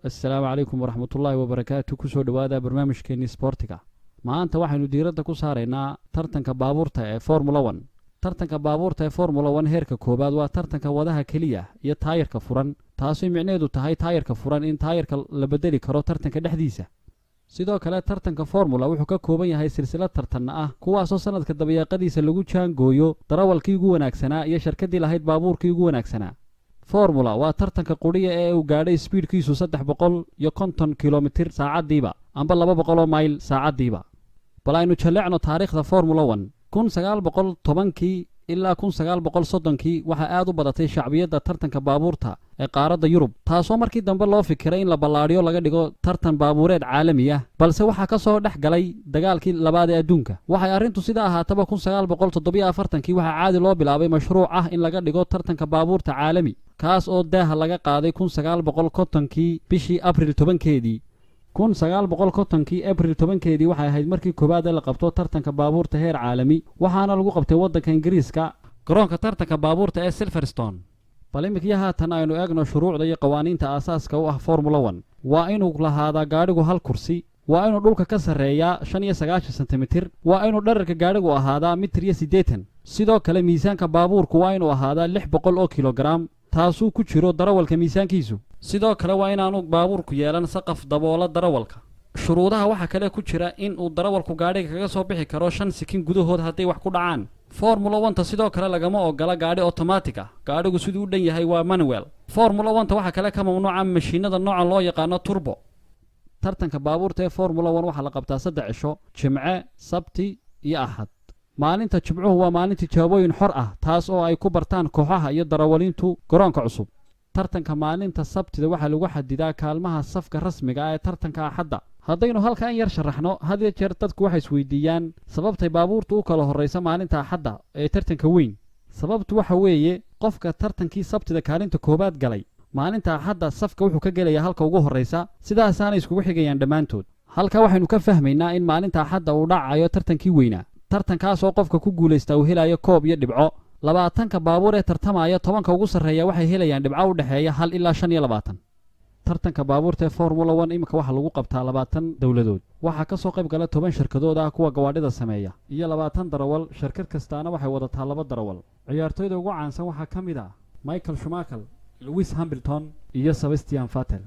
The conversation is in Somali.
Asalaamu calaykum waraxmatullaahi wabarakaatu. Kusoo dhowaada barnaamijkeenii sboortiga. Maanta waxaynu diiradda ku saaraynaa tartanka baabuurta ee Formula One. Tartanka baabuurta ee Formula One heerka koowaad waa tartanka wadaha keliya iyo taayirka furan, taasoo micnaheedu tahay taayirka furan in taayirka la bedeli karo tartanka dhexdiisa. Sidoo kale, tartanka Formula wuxuu ka kooban yahay silsilad tartanna ah, kuwaasoo sanadka dabayaaqadiisa lagu jaangooyo darawalkii ugu wanaagsanaa iyo sharkaddii lahayd baabuurkii ugu wanaagsanaa. Formula waa tartanka qudhiya ee uu gaadhay speedkiisu 350 kilomitir saacaddiiba amba 200 mayl saacaddiiba. Bal aynu jalleecno taariikhda Formula One. 1910-kii ilaa 1930-kii waxaa aad u badatay shacbiyadda tartanka baabuurta ee qaaradda Yurub, taasoo markii dambe loo fikiray in la ballaadhiyo, laga dhigo tartan baabuureed caalami ah, balse waxaa ka soo dhex galay dagaalkii labaad ee adduunka. Waxay arrintu sidaa ahaataba, 1947-kii waxaa caadi loo bilaabay mashruuc ah in laga dhigo tartanka baabuurta caalami, kaas oo daaha laga qaaday 1950-kii bishii Abril 10-keedii. 1950-kii Abril 10-keedii waxay ahayd markii koowaad ee la qabto tartanka baabuurta heer caalami, waxaana lagu qabtay waddanka Ingiriiska, garoonka tartanka baabuurta ee Silverstone. Bal imminkiyo haatan aynu eegno shuruucda iyo qawaaniinta aasaaska u ah Formula One. Waa inuu lahaadaa gaadhigu hal kursi, waa inuu dhulka ka sarreeyaa 95 sentimitir, waa inuu dherarka gaadhigu ahaadaa mitir iyo 80. Sidoo kale, miisaanka baabuurku waa inuu ahaadaa 600 oo kilogaram, taasuu ku jiro darawalka miisaankiisu. Sidoo kale, waa inaanu baabuurku yeelan saqaf daboola darawalka. Shuruudaha waxaa kale ku jira in uu darawalku gaadhiga kaga soo bixi karo 5 sikin gudahood hadday wax ku dhacaan. Formula One-ta sidoo kale lagama ogola gaadhi automatic ah. Gaadhigu siduu u dhan yahay waa manual. Formula One-ta waxaa kale ka mamnuuca mashiinada noocan loo yaqaano turbo. Tartanka baabuurta ee Formula One waxaa la qabtaa 3 cisho: Jimce, Sabti iyo Axad. Maalinta Jimcuhu waa maalin tijaabooyin xor ah, taas oo ay ku bartaan kooxaha iyo darawaliintu garoonka cusub. Tartanka maalinta Sabtida waxaa lagu xadidaa kaalmaha safka rasmiga ah ee tartanka Axadda. Haddaynu halkaa in yar sharaxno, had iyo jeer dadku waxay isweydiiyaan sababtay baabuurtu u kala horraysa maalinta Axadda ee tartanka weyn. Sababtu waxa weeye, qofka tartankii Sabtida kaalinta koowaad galay, maalinta Axadda safka wuxuu ka gelayaa halka ugu horraysa. Sidaasaanay iskugu xigayaan dhammaantood. Halkaa waxaynu ka fahmaynaa in maalinta Axadda uu dhacayo tartankii weynaa, tartankaasoo qofka ku guulaystaa uu helayo koob iyo dhibco. 20-ka baabuur ee tartamaya, 10-ka ugu sarreeya waxay helayaan dhibco u dhexeeya 1 ilaa 25. Tartanka baabuurta ee Formula One iminka waxaa lagu qabtaa 20 dowladood. Waxaa ka soo qayb gala 10 shirkadood ah kuwa gawaadhida sameeya iyo 20 darawal. Shirkad kastaana waxay wadataa laba darawal. Ciyaartoyda ugu caansan waxaa ka mid ah Michael Schumacher, Lewis Hamilton iyo Sebastian Vettel.